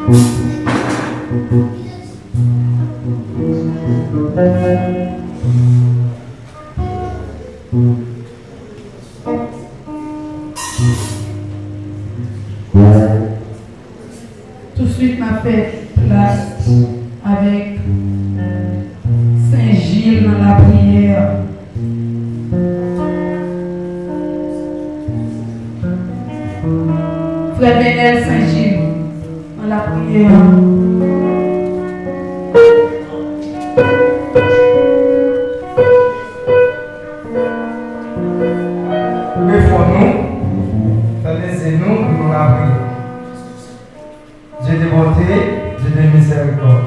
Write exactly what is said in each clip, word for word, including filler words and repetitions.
Touswit, n ap fè plas avèk Sen Jil nan lapriyè. Frè Venel Sen Jil nan lapriyè. Leve fwon nou, fèmen zye nou pou nou lapriyè. Dye de bonte, Dye de mizèrikòd,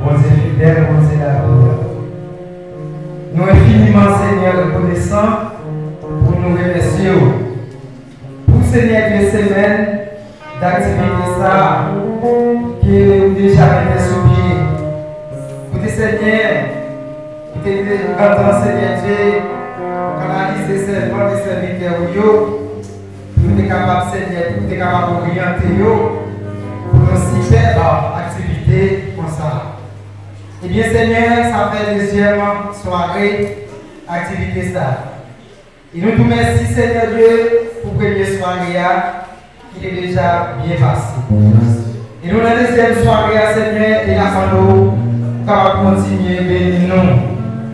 Bondye fidèl, Bondye lavi a, nou enfiniman, Senyè, rekonesan pou nou remèsye w pou, Senyè Dye, semèn daktivite sa a ke ou deja mete sou pye. Kote, Senyè, ou te gentan, Senyè Dye, kanalize sèvant e sèvitè ou yo, pou yo te kapab, Senyè, pou yo te kapab oryante yo pou yon sipèb aktivite konsa. Ebyen, Senyè, sa fè dezyèm sware aktivite sa a. E nou di w mèsi, Senyè Dye, pou premye sware a ki te deja byen pase. E nou nan dezyèm sware a, Senyè, e n ap mande w pou kapab kontinye beni nou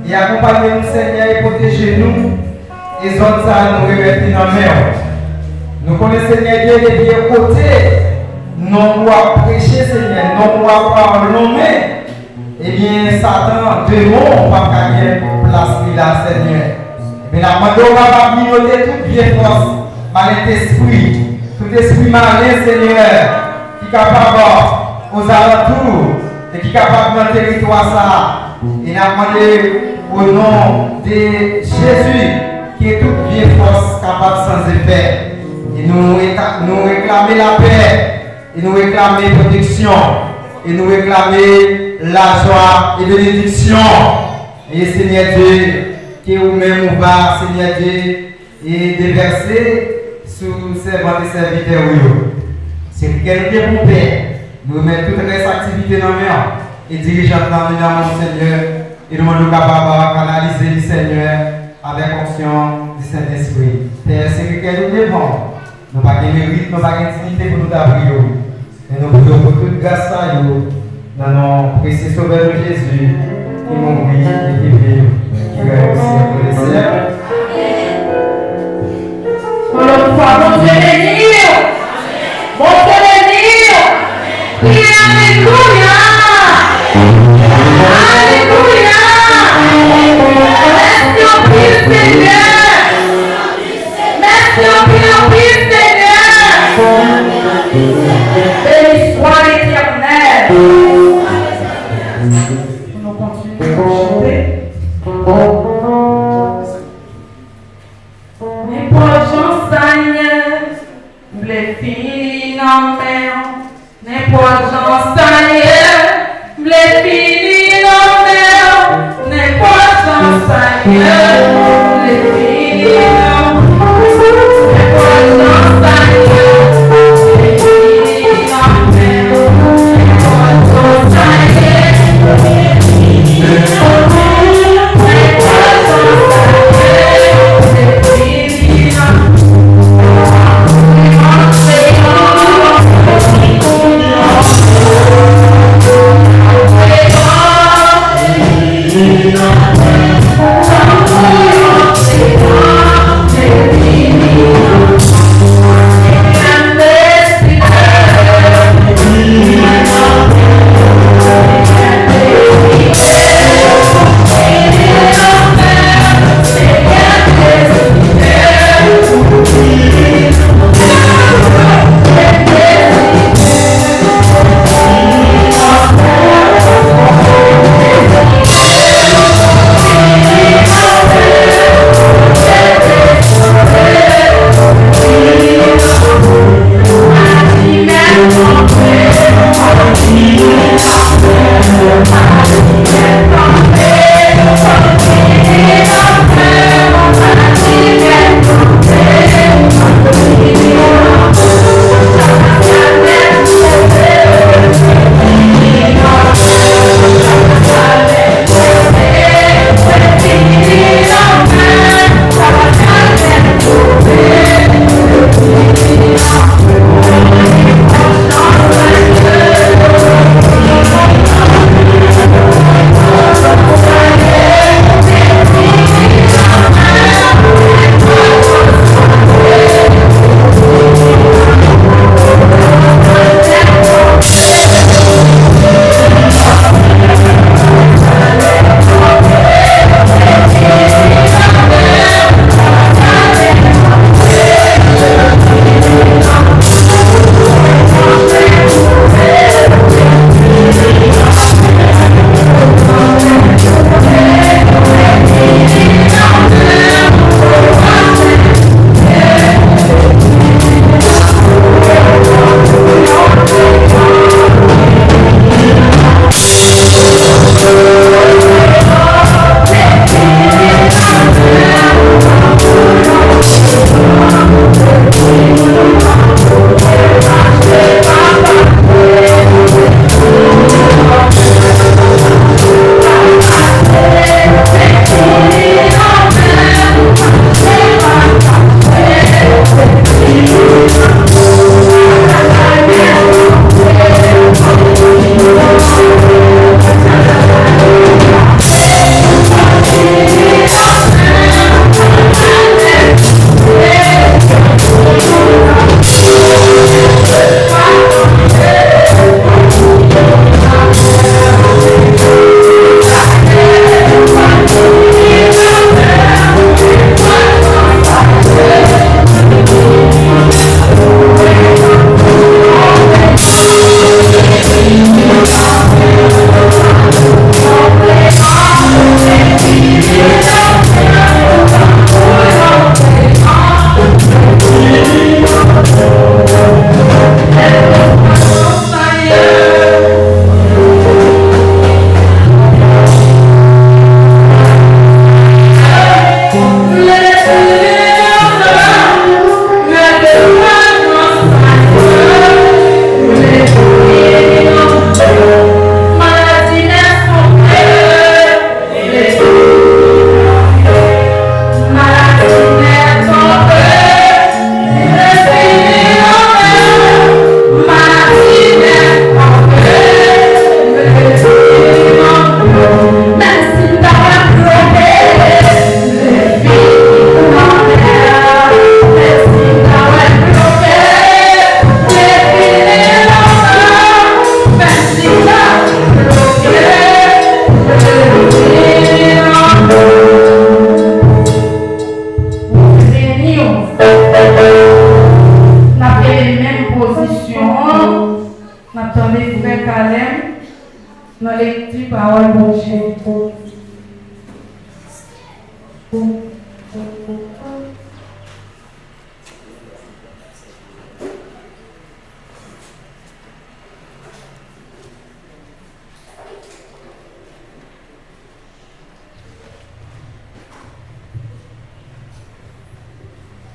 e akonpanye nou, Senyè, e pwoteje nou. E zòn sa a, nou remèt li nan men w. Nou konnen, Senyè Dye, depi yon kote non w ap preche, Senyè, non w ap nonmen, ebyen, Satan, demon, p ap ka gen plas li la, Senyè. Ebyen, n ap mande w kapab minote tout vye fòs, malentespri, tout espri malen, Senyè, ki kapab ozalantou e ki kapab nan teritwa sa a. E n ap mande, o non de Jezi, ke tout vye fòs kapab san efè. E nou reka-, nou reklame lapè, e nou reklame pwoteksyon, e nou reklame lajwa e benediksyon. E Senyè Dye, ke ou menm ou va, Senyè Dye, e devèse sou sèvant e sèvitè ou yo. Se kè nou te ponpè, nou remèt tout rès aktivite nan men w, e dirijant lan nan men w, Senyè, e nou mande w kapab kanalize li, Senyè, avèk onksyon di Sentespri. Pè, se kè nou devan w. Nou pa gen merit, nou pa gen diyite pou nou ta priye w. Men nou priye w pou tout gras sa yo, nan non presye Sovè nou Jezi, ki mouri e ki viv, ki règne o syèk dè syèk. Yon lòt fwa, Bondye beni w! Bondye beni w! Kriye alelouya! Alelouya! Mèsi anpil, Senyè! Mèsi anpil, anpil, Senyè. Beni swa Letènèl. Pou nou kontinye chante. Nenpòt jan sa ye, m vle fini nan men w. Nenpòt jan sa ye, m vle fini nan men w. Nenpòt jan sa ye, m vle fini nan men w. Nenpòt jan sa ye, m vle fini nan men w. Nenpòt jan sa ye, m vle fini nan men w. Nenpòt jan sa ye, m vle fini nan men w. Pozisyon an, n ap tande frè Kalèm nan lekti pawòl Bondye.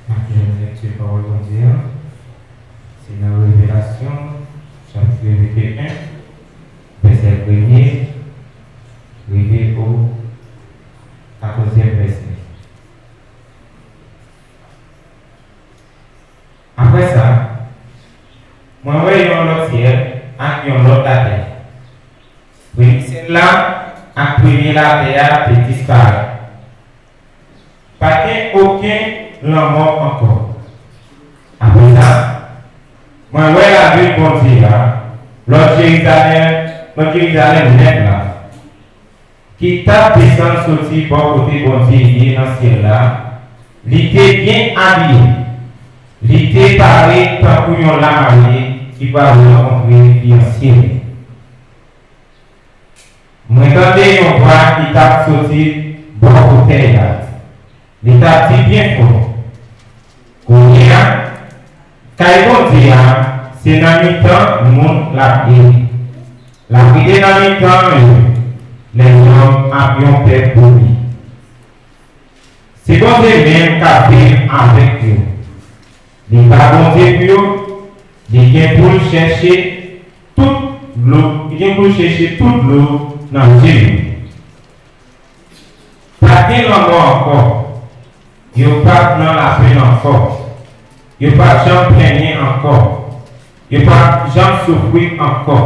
N ap jwenn lekti pawòl Bondye a. Se nan Revelasyon, chapit venteyen, vèsè premye, rive o katòzyèm vèsè. Apre sa, mwen wè yon lòt syèl ak yon lòt latè. Premye syèl la ak premye latè a te disparèt. Pa t gen okenn lanmò ankò. Apre sa, mwen wè lavil Bondye a, lòt Jerizalèm, lòt Jerizalèm nèf la, ki t ap desann soti bò kote Bondye ye nan syèl la, li te byen abiye. Li te pare tankou yon lamari ki pral rankontre fiyanse li. Mwen tande yon vwa ki t ap soti bò fotèy la. Li t ap di byen fò, "Kounye a, kay Bondye a, se nan mitan moun l ap ye. L ap rete nan mitan yo, lèzòm ap yon pèp pou li. Se Bondye menm k ap viv avèk yo. Li pa Bondye pou yo, li gen pou l chèche tout dlo, li gen pou l chèche tout dlo nan je yo." Pa gen lanmò ankò. Yo p ap nan lapenn ankò. Yo p ap janm plenyen ankò. Yo p ap janm soufri ankò.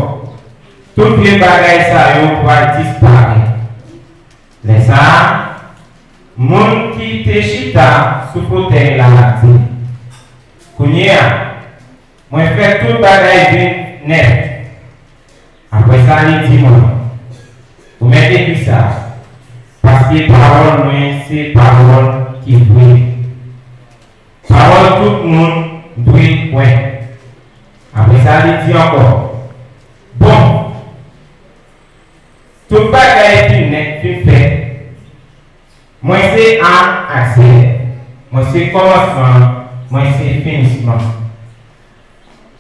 Tout vye bagay sa yo pral disparèt. Lè sa a, moun ki te chita sou fotèy la di, "Kounye a, mwen fè tout bagay vin nèf." Apre sa, li di mwen, "Ou mèt ekri sa, paske pawòl mwen se pawòl ki vre. Pawòl tout moun dwe kwè." Apre sa, li di ankò, "Bon, tout bagay fin nèt, fin fèt. Mwen se A ak Z. Mwen se kòmansman, mwen se finisman.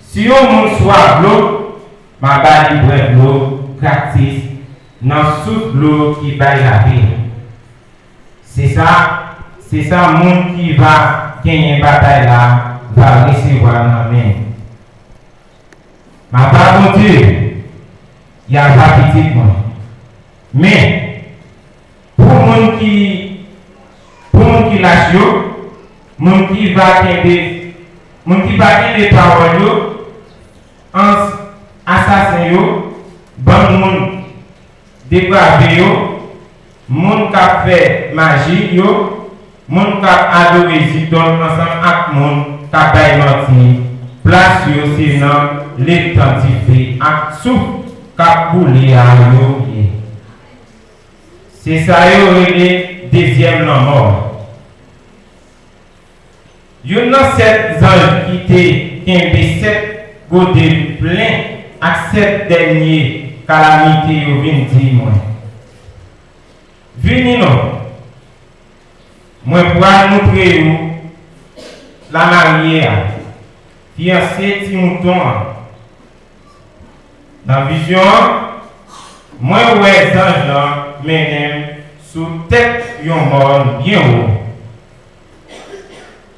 Si yon moun swaf dlo, m a ba li bwè dlo gratis nan sous dlo ki bay lavi." Se sa, se sa moun ki va genyen batay la va resevwa nan men m. M a pa Bondye, y a pa pitit mwen. Men, pou moun ki, pou moun ki lach yo, moun ki va kenbe, moun ki pa kenbe pawòl yo, ans-, asasen yo, bann moun deprave yo, moun k ap fè maji yo, moun k ap adore zidòl ansanm ak moun k ap bay manti, plas yo se nan letan dife ak souf k ap boule a yo ye. Se sa yo rele dezyèm lanmò. Youn nan sèt zanj ki te kenbe sèt gode plen ak sèt dènye kalamite yo vin di mwen, "Vini non, mwen pral moutre ou lamarye a, fiyanse Ti Mouton an." Nan vizyon an, mwen wè zanj lan mennen m sou tèt yon mòn byen wo.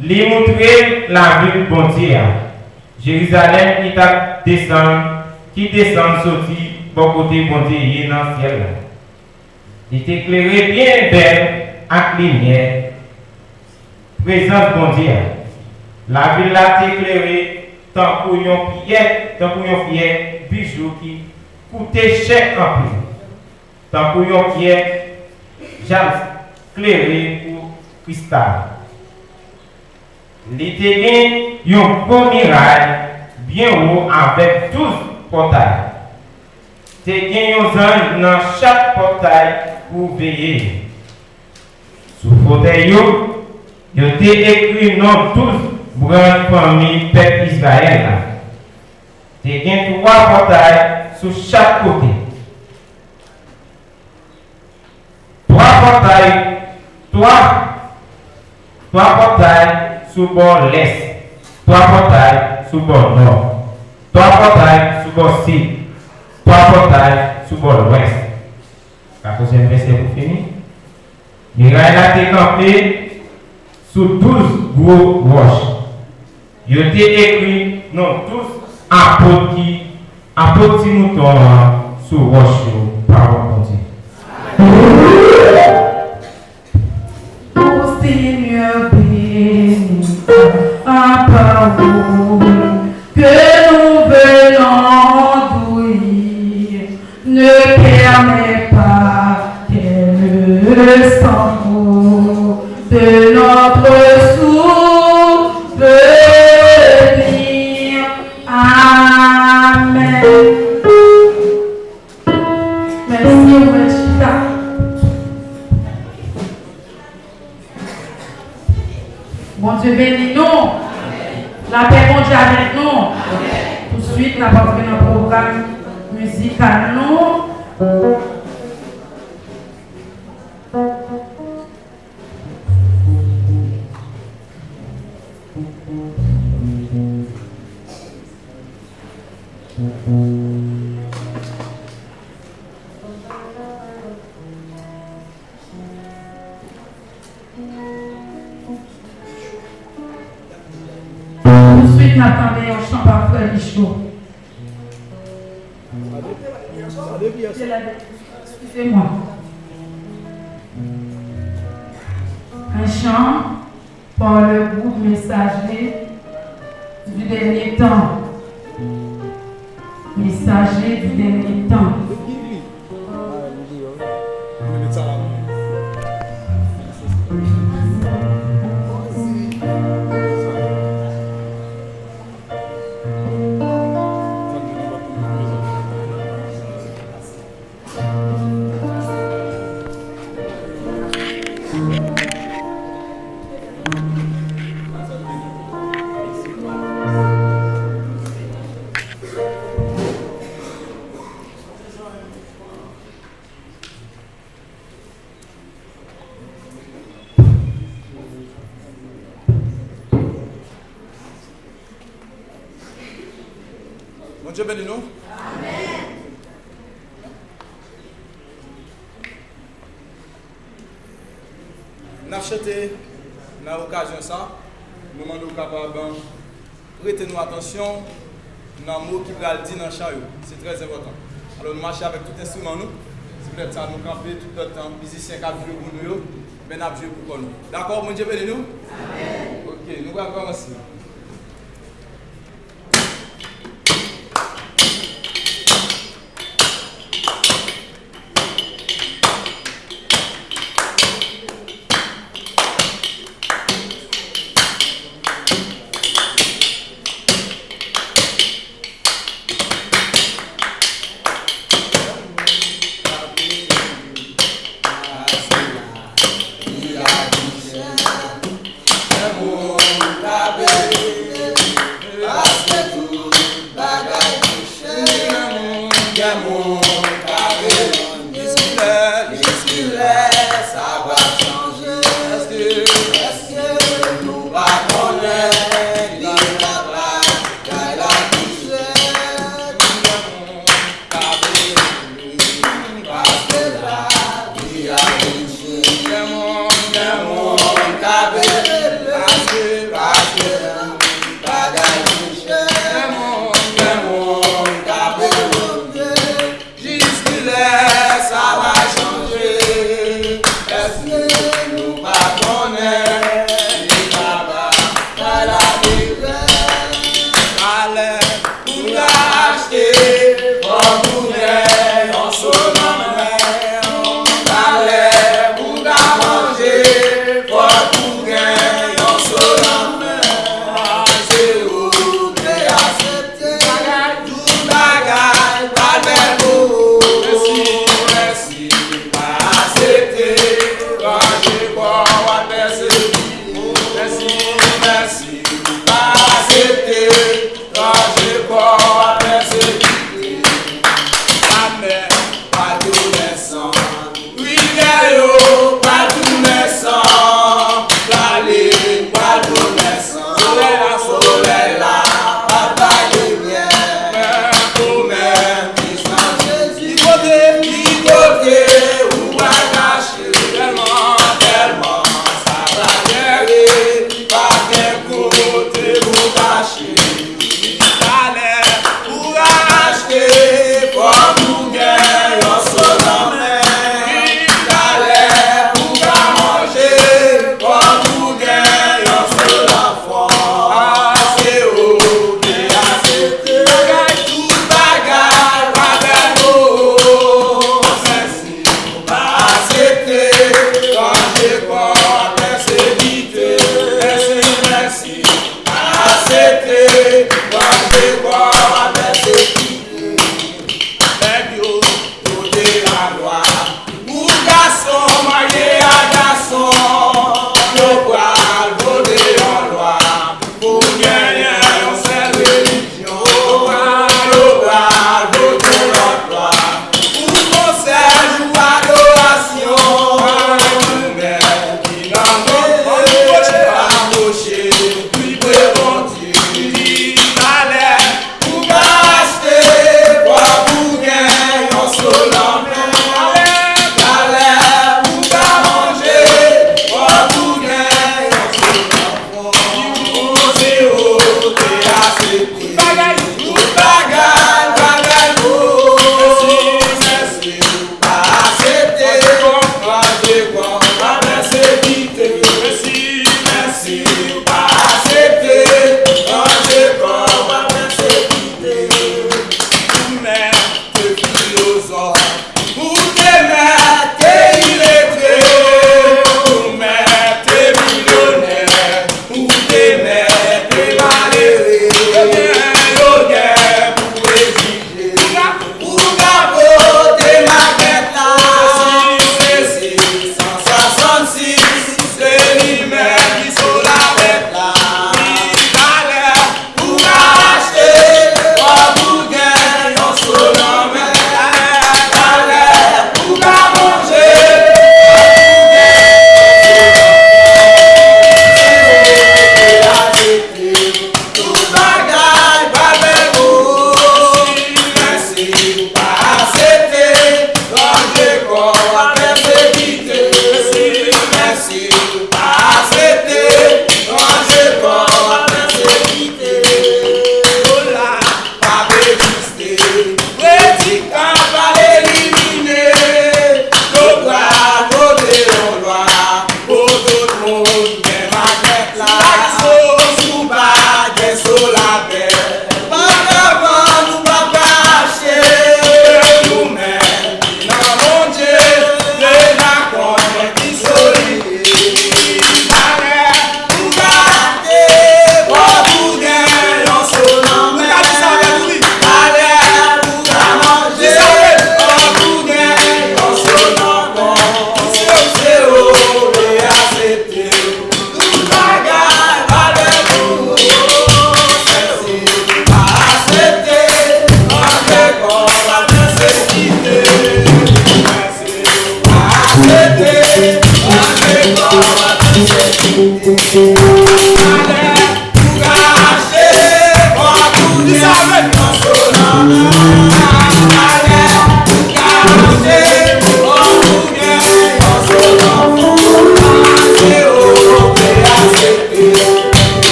Li moutre l lavil Bondye a, Jerizalèm ki t ap desann, ki desann soti bò kote Bondye ye nan syèl la. Li te klere byen bèl ak limyè prezans Bondye a. Lavil la te klere tankou yon pyè, tankou yon pyè bijou ki koute chè anpil, tankou yon pyè jams klere kou kristal. Li te gen yon gwo miray byen wo avèk douz pòtay. Te gen yon zanj nan chak pòtay pou veye yo. Sou fotèy yo, yo te ekri non douz branch fanmi pèp Izrayèl la. Te gen twa pòtay sou chak kote. Twa pòtay, twa, twa pòtay sou bò lès, twa pòtay sou bò nò, twa pòtay sou bò sid, twa pòtay sou bò lwès. Katòzyèm vèsè pou fini. Miray la te kanpe sou douz gwo wòch. Yo te ekri non douz apot ki, apot Ti Mouton an sou wòch yo, pawòl Bondye. Ô Seigneur, bénis ta parole que nous venons d'ouïr. Ne permet pas qu'elle s'en aille de notre souvenir. Amen. Mèsi, ou mèt chita. Bondye beni nou. Lapè Bondye avèk nou. Tousuit, n ap antre nan pwogram mizikal nou. Tousuit, n ap tande yon chan pa frè Licho. Excusez-moi. Un chant par le groupe Messager du Dernier Temps. Messager du Dernier Temps. Bondye beni nou. Amèn. N ap chante nan okazyon sa, nou mande w kapab prete nou atansyon nan mo ki pral di nan chan yo. Se trè enpòtan. Alò, nou mache avèk tout enstriman nou. Si poutèt sa, nou kanpe tout lòt tan, mizisyen k ap jwe pou nou yo, men n ap jwe pou kò nou. Dakò? Bondye beni nou. Amèn. Ok, nou pral kòmanse. Gen moun k ap rele, jiskilè, jiskilè sa pral chanje? Èske, èske nou pa konnen li pral kay la mizè? Gen moun k ap rele, paske lavi a vin cheri. Gen moun, gen moun k ap rele, paske, paske bagay vin chè. Gen moun, gen moun k ap rele,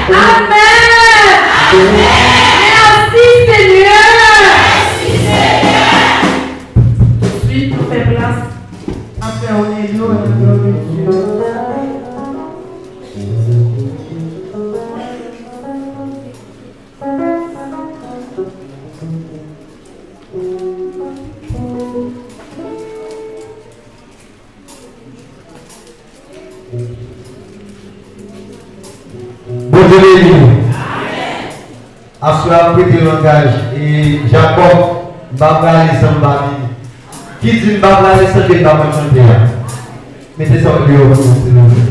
Amèn. Mèsi, Senyè. Tout swit, nou fè plas a frè Onelio nan non de Dye. Bondye beni nou. Aswè a m prete langaj e Jakòb, m pa prale san m pa vini. Ki di m pa prale san ke l pa konn chante a? Mete sa deyò pou mwen, silvouplè.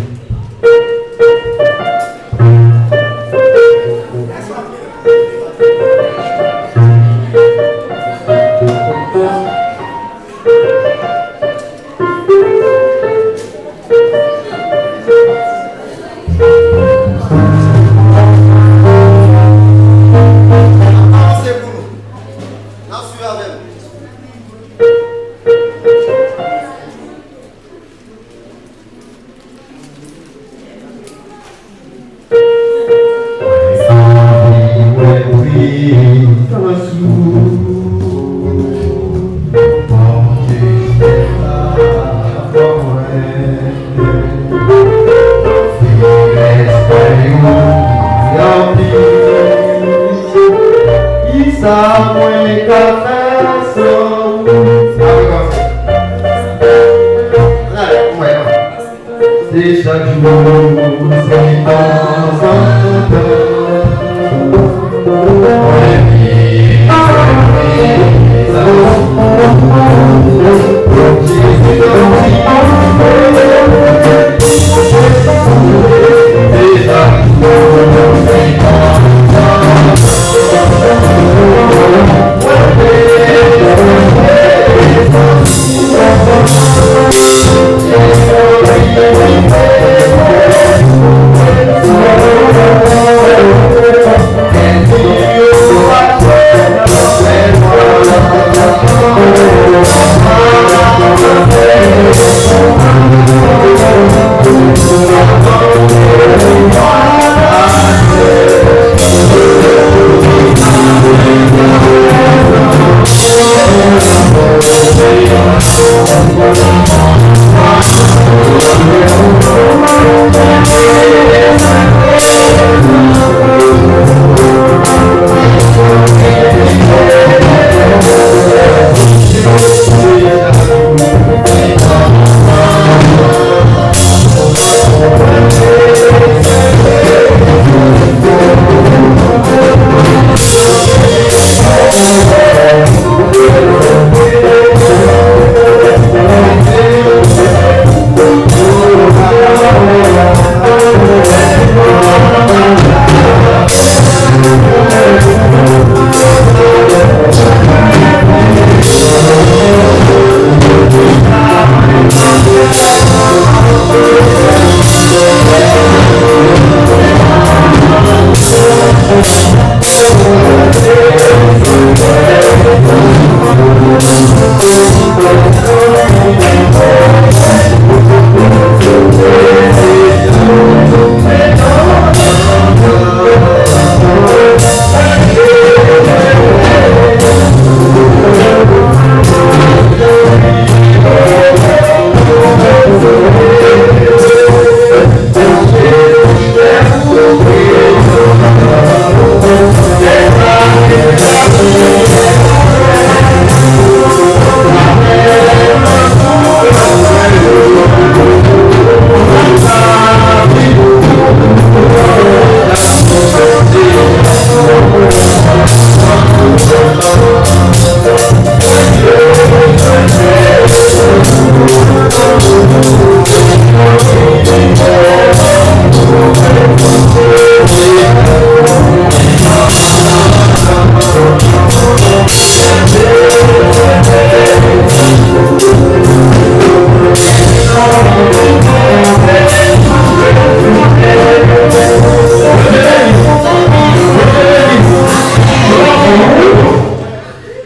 Kisa mwen ka fè san ou? Se chak jou, se tanzantan.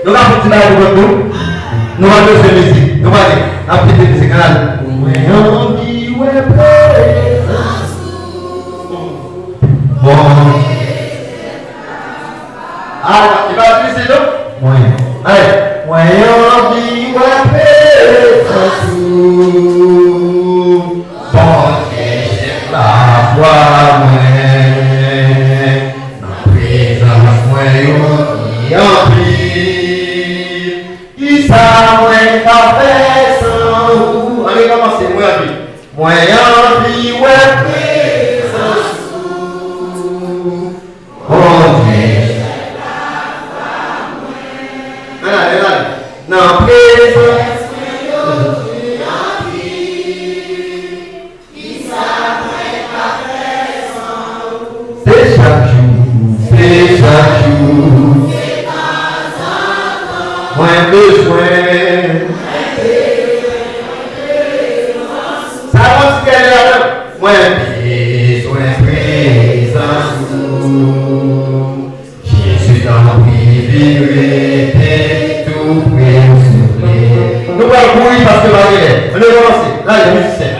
Nou ka fè ti bagay pou kont nou. Nou pa bezwen mizik. Nou pa gen. N ap kite mizik an ale. Mwen anvi wè prezans ou. Mwen Bondye chèf lafwa mwen, nan prezans mwen yo ni anpil. Kisa mwen ka fè san ou? Ann rekòmanse, mwen anvi. Mwen anvi wè prezans ou. Bondye. Ann ale, ann ale. Nan prezans mwen yo ni anpil. Kisa mwen ka fè san ou? Se chak jou, se chak jou. Mwen bezwen. Sa yon ti kè ladan. Mwen bezwen prezans ou. Jezi, tanpri, vin rete tou pre m, souple. Nou pral kouri paske pa gen lè. Ann rekòmanse. Lale, mizisyen.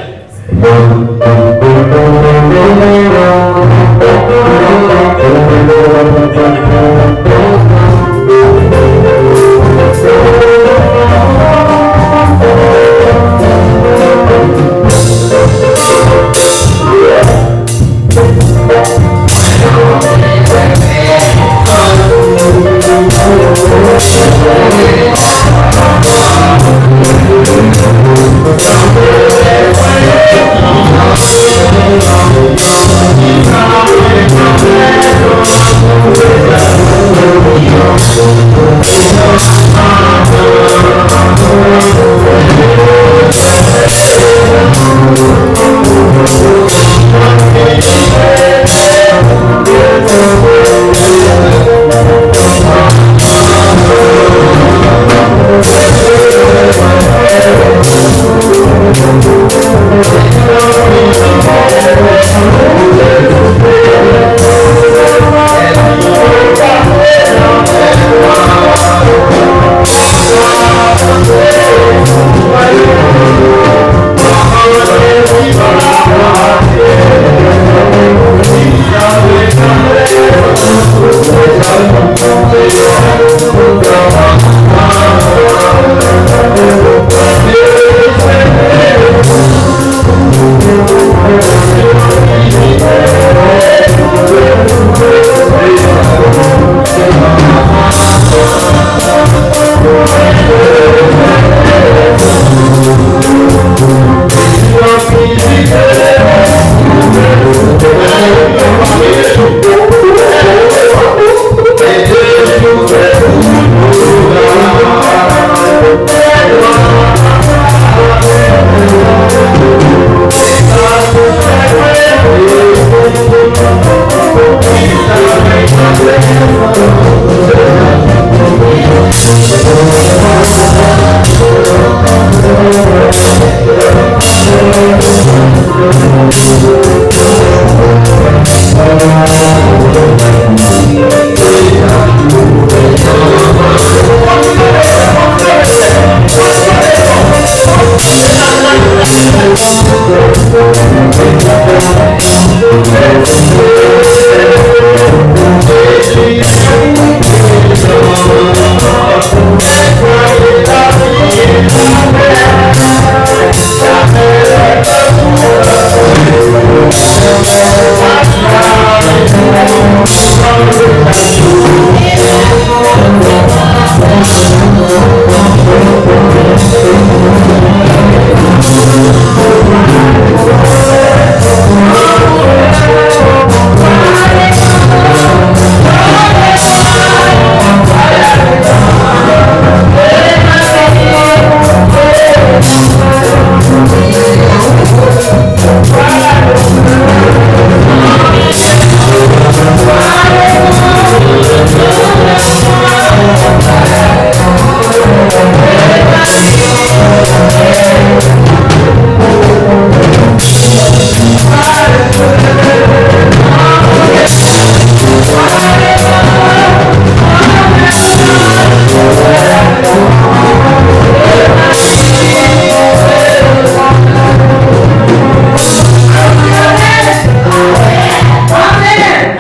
Amen.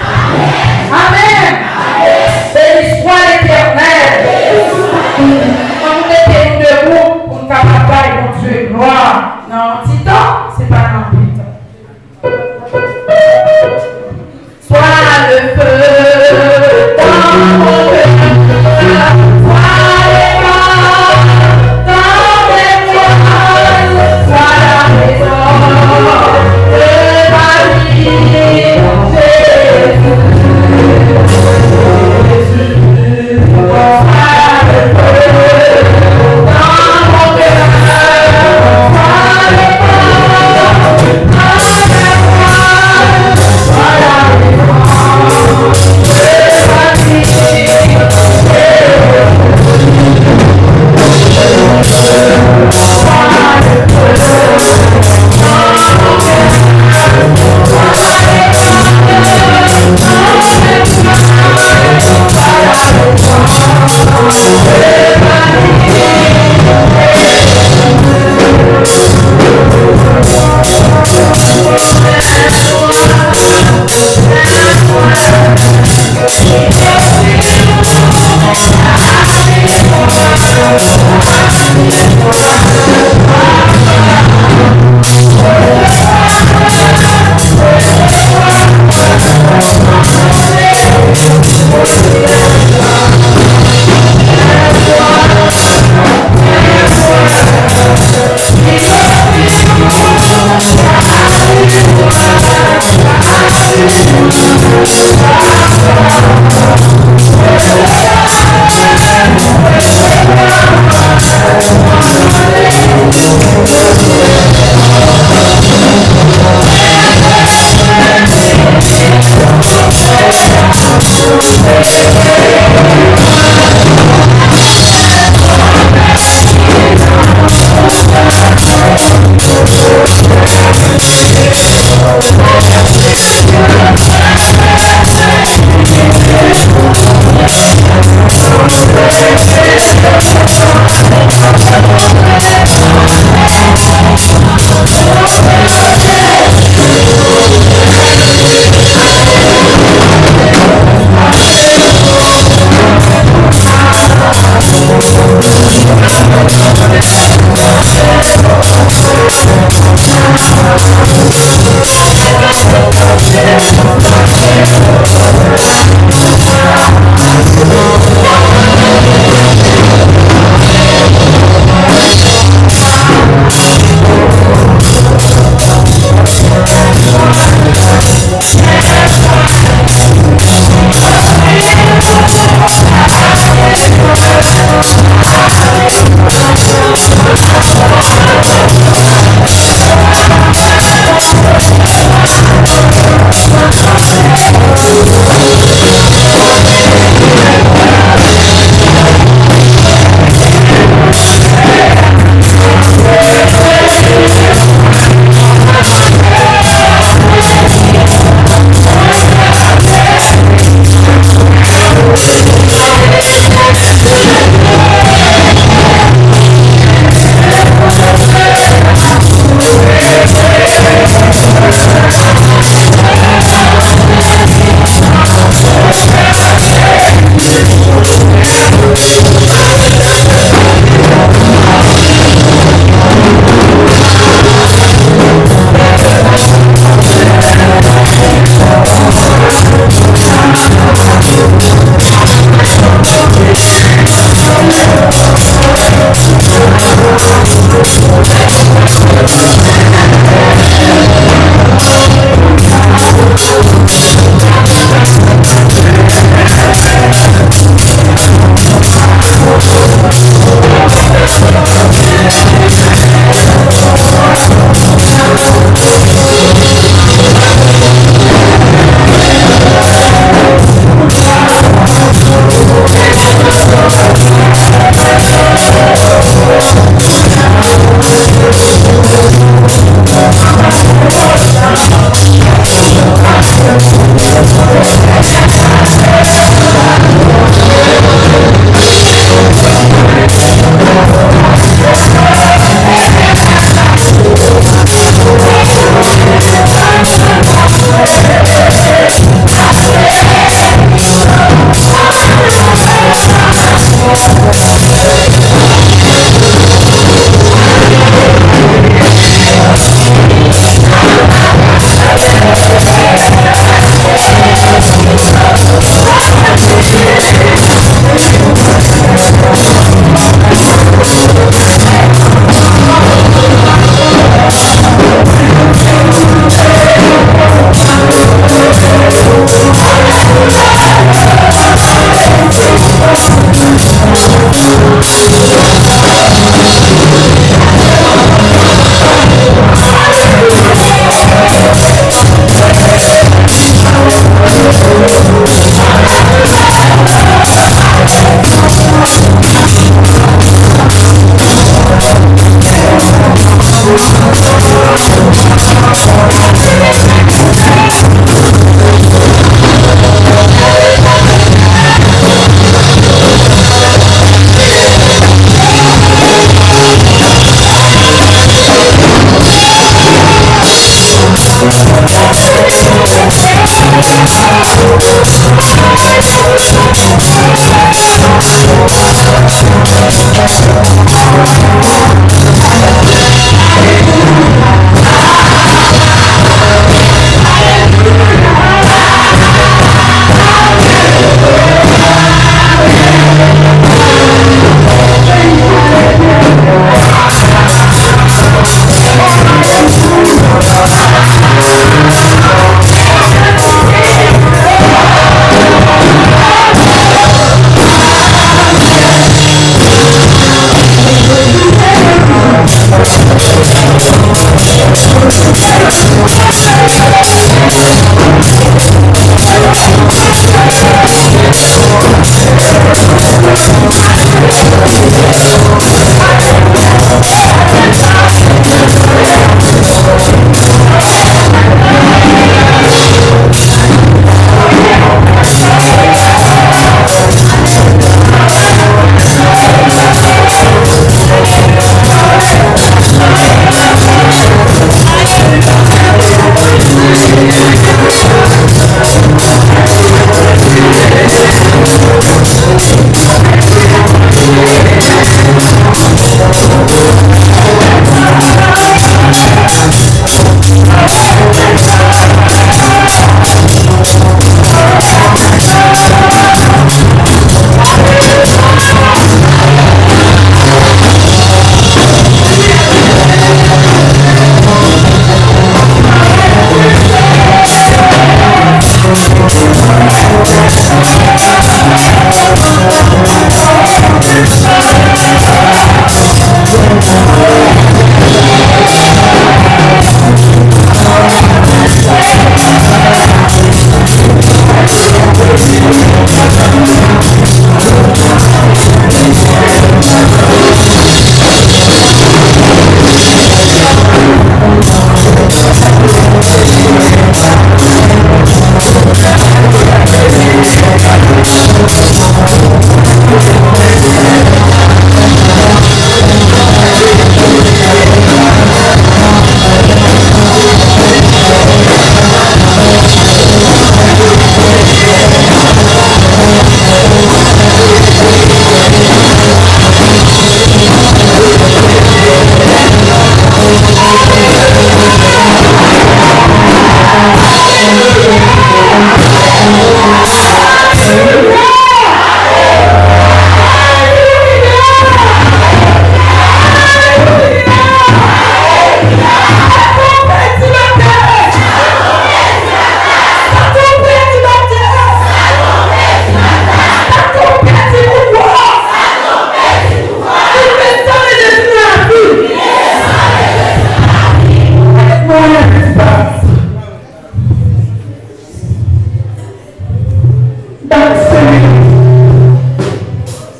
Amen. Béni soit l'Éternel. An nou mete nou debou pou n kapab bay Bondye glwa. Nan yon ti tan, se pa nan anpil tan. Sois le feu dans mon cœur, sois l'éclat dans mes nuages, sois la raison de ma vie, Jésus.